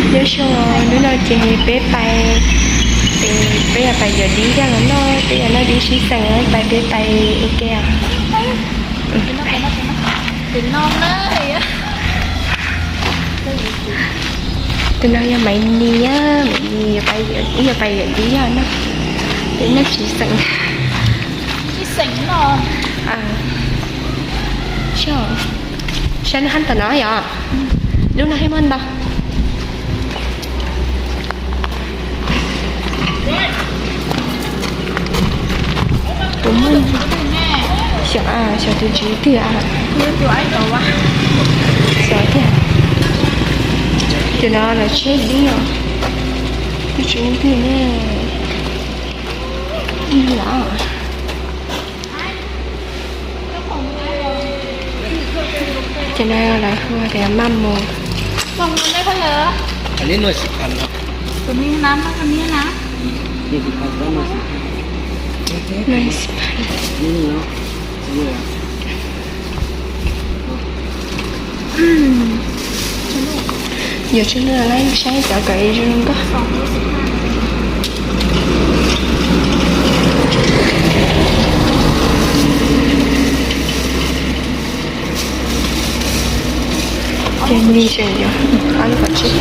Nyob zoo, hnub no ces peb pais, peb yog pais yuav dib coj los noj, peb yuav noj dib sib xeem, pais peb pais ua ke os. Tus no yog Maiv Nis, Maiv Nis wb yuav pais yuav dib os noj, peb noj sib xeem. Sab no hab tom no yog, lub no hab muaj ntau. Puas muaj, xyov, xyov tus tswv twg, xyov tiag. Cov no lawv tsheb dib os, tus tswv twg ne, ib los. Ces no lawv hu tias maj mus. Yuav tsum noj lawm, saib cov kom zoo nkauj. Ces nws tseem yuav qab lub pov tseg.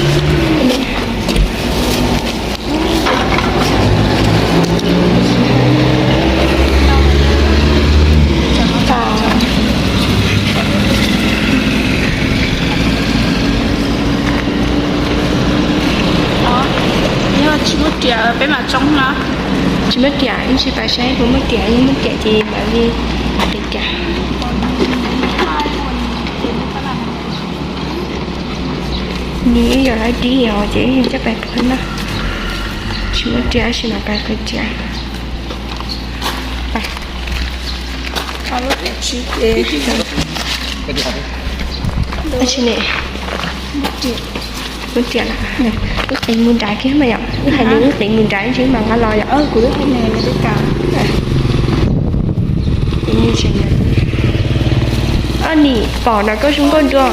Yog tsis muaj riam peb mam tsoob no. Tsis muaj riam, ib ntsis pais saib puas muaj riam, yog muaj riam ces mam li ua li cas. Nws ib yam li dib os, ces wb coj pais qhwv noj. Tsis muaj riam, ib ntsis mam pais qhwv riam. Tab sis ne, muaj riam lawm, wb qev mus nrad kiag mas yom, wb hais nws wb qev mus nrad ib ntsis mam nqa los yom. Kuv twb hais nws nws twb kam. Nim pom no koj zoo nkauj dua.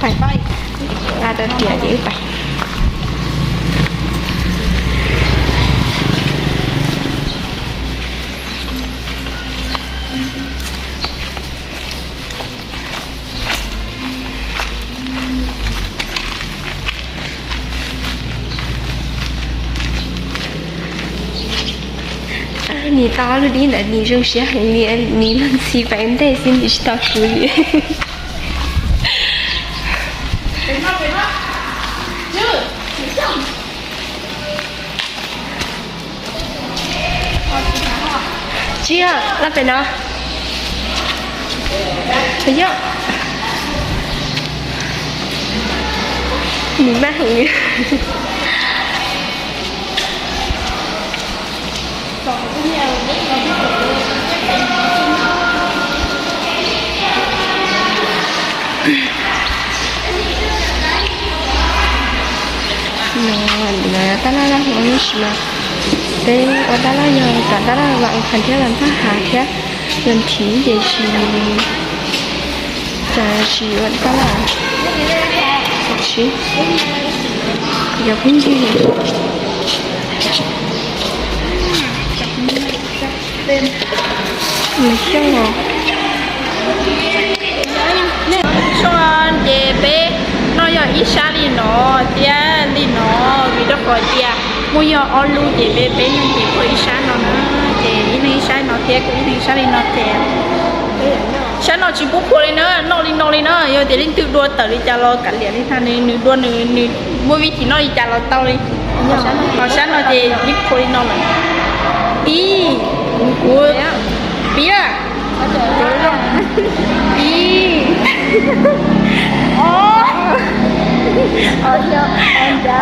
Pais pab, nqa tau riam ces wb pais. Nim tau lub dib ntawd nim zoo siab heev li, nim luag ntxhi pais ntej xwb nim tsis tau kuv li. Tsis yog, los pem no. Yog. Nws maj heev. No, tab laj laj hlob tab sis mas peb ua tab laj yog tom tab laj vam qhas thiab vam thaj hav thiab vam thiv ces tsis, cas tsis ua tab laj. Tsis, yog phooj ywg. Nws xyoob os. Xyoob ces peb noj yog ib sab li no thiab li no, vim rau qhov tias muaj yog ob lub ces peb, peb neeg ces khuam ib sab no na, ces ib neeg ib sab no thiab kuv ib neeg ib sab li no ces sab no tsis pub khuam li na, noj li no li na, yog tias leej twg dua tawm li cas los kav liam li ntag, nws dua nws, nws muaj vij thim noj li cas los tau li. Ho sab no ces yeej khuam li no lawm. Ib, kuv, kuv, piab. Ib, ob,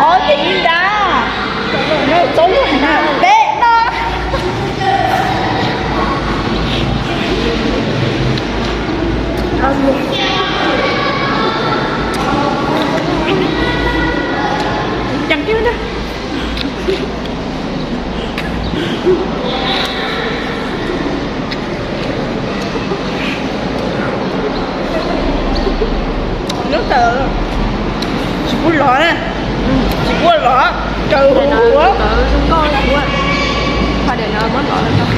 ob ces ib nrab. Peb no. Ceeb kiag na. Los, cov ua zoo nkauj, qhov diam no muab lov lawm.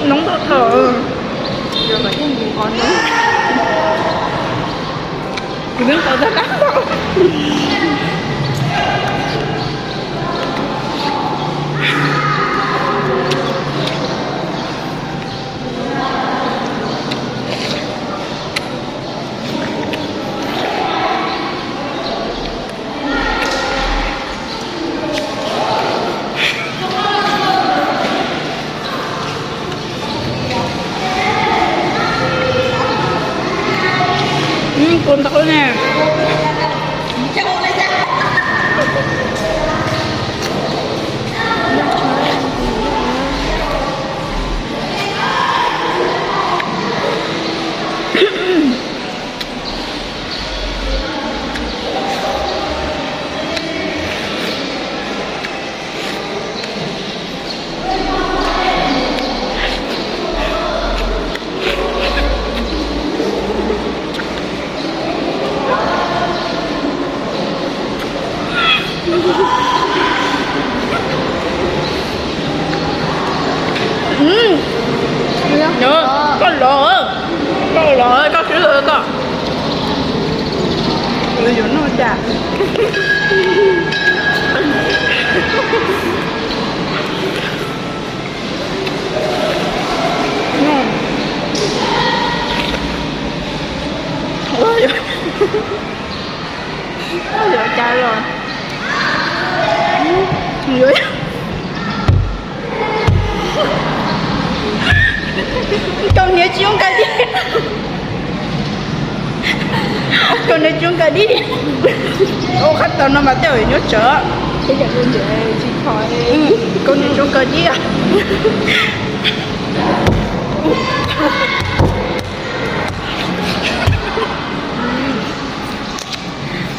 Noob tau thawm. Kuv twb qhov tag dab. Kuv ntau ne. Koj los, koj los, koj siv lawm koj. Yuav noj cas? Yuav cas los yuav. Kaus hniav tsis zoo kawg li. Kaus hniav tsis zoo kawg li. Ua qhab tau no mas tej zaum nyob tsawv. Kaus hniav tsis zoo kawg li.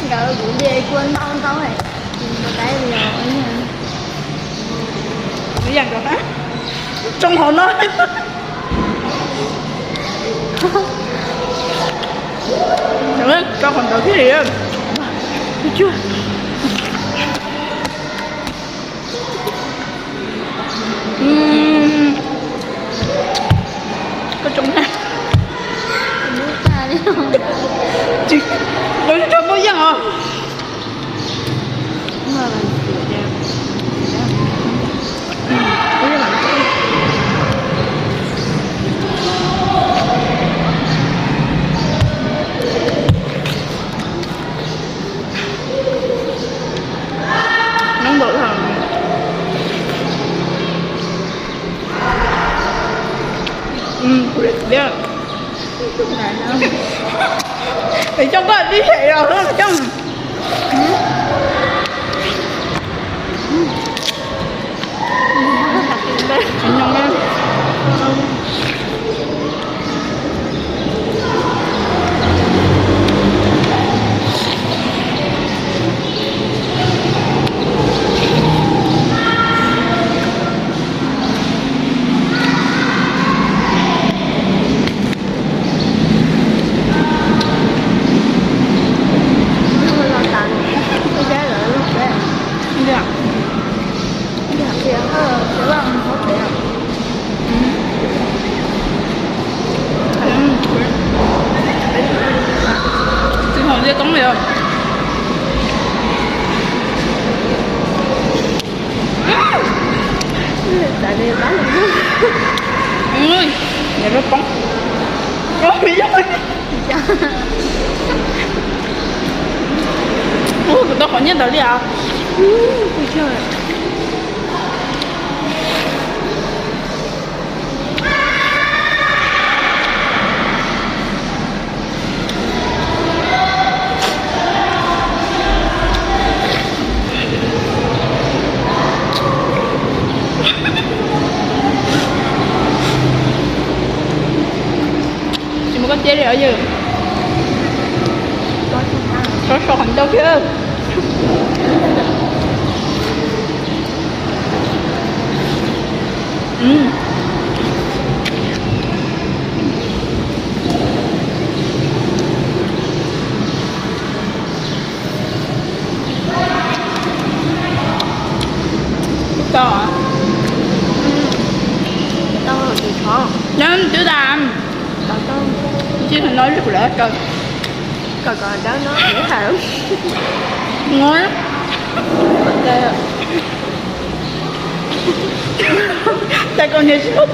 Nkawd kuv nce kua ntau ntau, kuv mus tais li os. Ib yam nkaus, tsoo hauv no. Tso qhov ntawd thiab li. Koj tsoo na. Tsis, lawv tsis tau muaj yeej os. Nws npaum li es coj koj tib hem los coj. Tsis hom ntiaj toob li os. Ua, kuv tau qhov nyiaj ntawd li os. Tsis muaj koj tiab li os yawg. Koj so qhov ncauj thiab. Tau. Tau. Nyob twb tas. Tsis no kuv lawv kaw. Kom kom dawb no deb heev. Ngon. Cas koj niam tsis paub.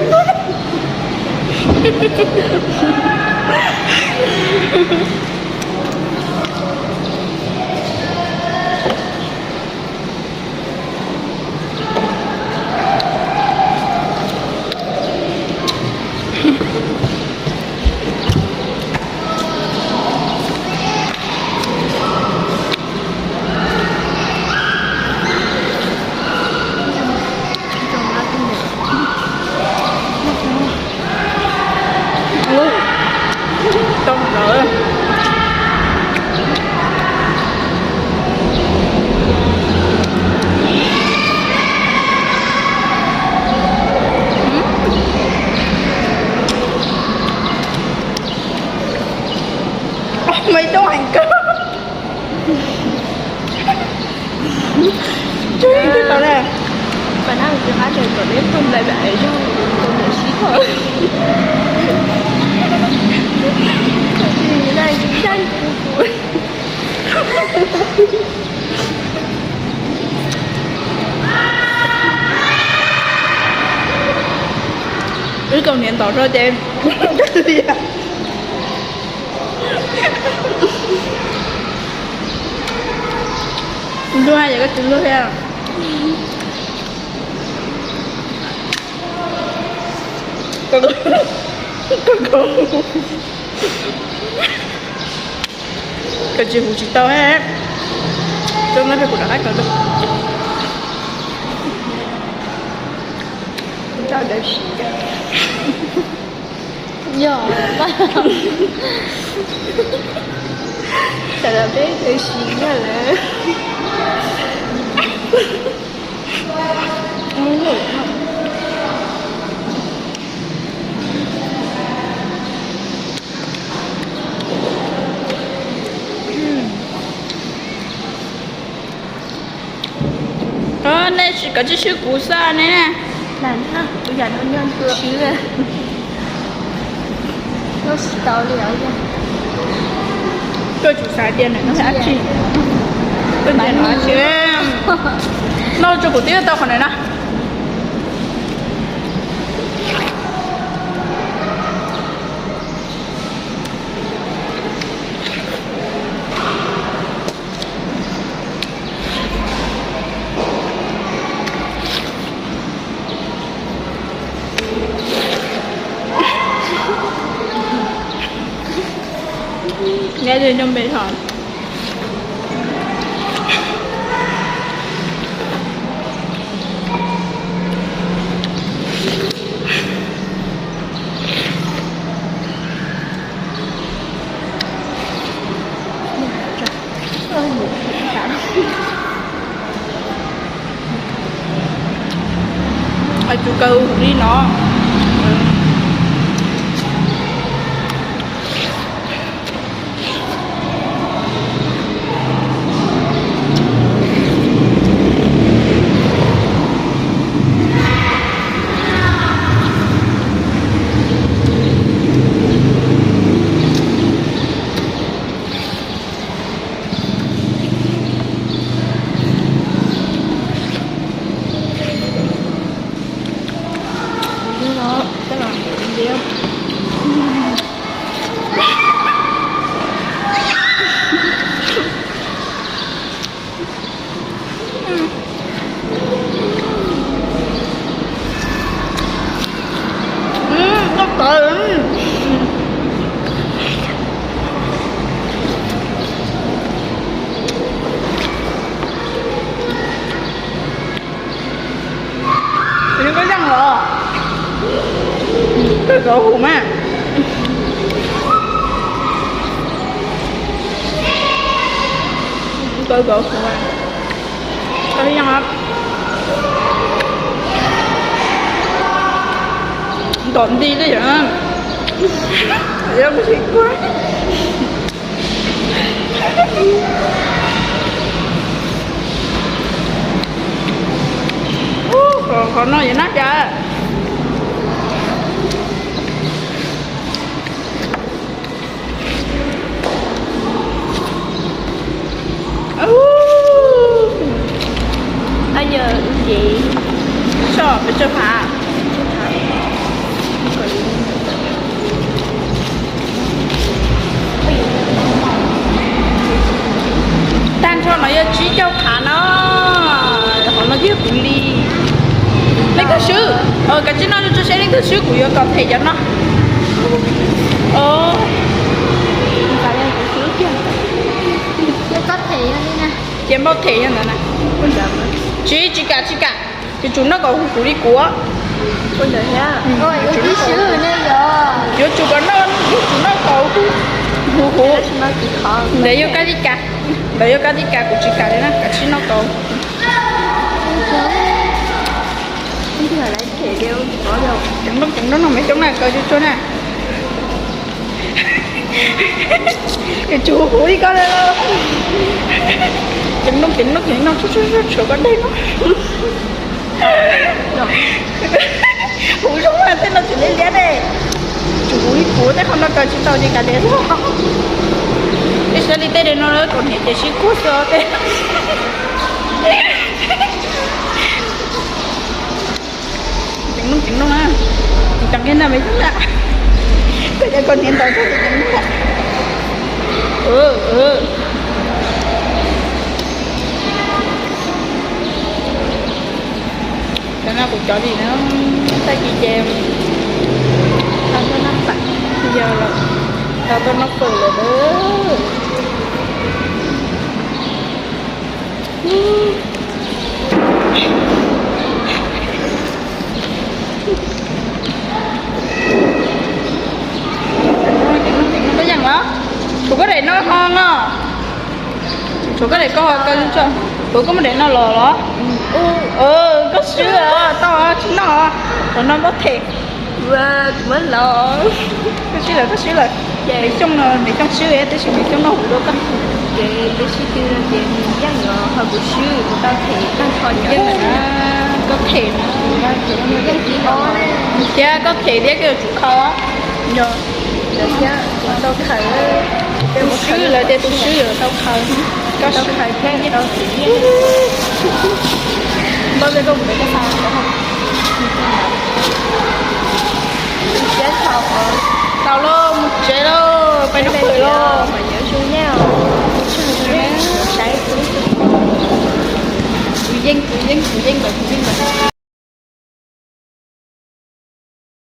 Maiv coob heev kawg. Tsis twb tau na. Pab nab tus qab tias kom neb tug nplai pam es yog tus niam sib kho. Wb kaus hniav ntau zog ces luag yog koj tsis luag thiab. Kaus tsis huv tsis tau he. Tso no peb kuv rov qab kaus rau. Yog, sawv daws peb kaus siv nyiaj lawm. Nej kov tsis swb kuv xwb ne. Kuv yam no nyob ntua swb. Tsis tau li os. Koj tsum xav tias nws no dab tsi. Koj tias no dab tsi. Noj tso kuv twb tau qhov nws na. Nyob zoo nyob me hov. Hais tus kaw li no. Koj yeej los, koj zov hum mas. Koj zov hum, koj yeej. Kom nti li yom. Qhov no yog nab cas? Peb tso phav. Tag nrho no yog tsib caug phav no. Qhov no yog kuv li. Leej twg swb? Kav tsij noj tso seb leej twg swb, kuv yuav kom them cov no. Ces npauj them yog ntawd na. Tsis, tsis kam, tsis kam. Yuav tsum noj kom huv huv li kuv. Yuav tsum kom noj, yuav tsum noj kom huv huv. Ntawd yog kab tib kas, ntawd yog kab tib kas, kuv tsis kam li na, kav tsij noj kom. Ceev nrooj ceev nrooj no me coob na, kaw tsuag tsuag na. Yuav tsum huv huv li koj li. Ceev nrooj ceev nrooj ceev nrooj, tshuav koj dej no. Huv zoo mas tej no tseem liab liab dej. Tsum huv li kuv tej qhov no kaw tsis tau ces kav liam xwb. Tej xav li tej no kaus hniav ces sib kuag xwb tej. Ceev nrooj ceev nrooj na. Tsis tau nqi na me tub na. Koj cov kaus hniav ntau tshaj ceev nrooj na. Cov no kuv cov li na, tag kis ces tau tuaj noj fawm lawm. Koj yeej los? Tshuav koj daim no ho no. Tshuav koj daim koj ho koj tso. Tshuav koj muaj daim no los los? Koj swb os, tau tsis noj. Qhov no npauj them. Koj swb lawm, koj swb lawm. Me Xyooj no, Me Xyooj swb tab sis Me Xyooj noj huv dua koj. Ces twb sib tw no ces nws yeej los ho kuv swb, kuv tau them tag nrho cov. Koj them na. Thiab koj them thiab koj yuav tsum kho. Yog, thiab kuv tau khaws, tus swb lawv tias tus swb yuav tau khaws. Koj tau khaws thiab tau them. Npauj tej koj mus pem koj xa. Tau lauj, mus tsev lauj, peb noj fawm lauj. Kuv yeej, kuv yeej, kuv yeej lawm, kuv yeej lawm.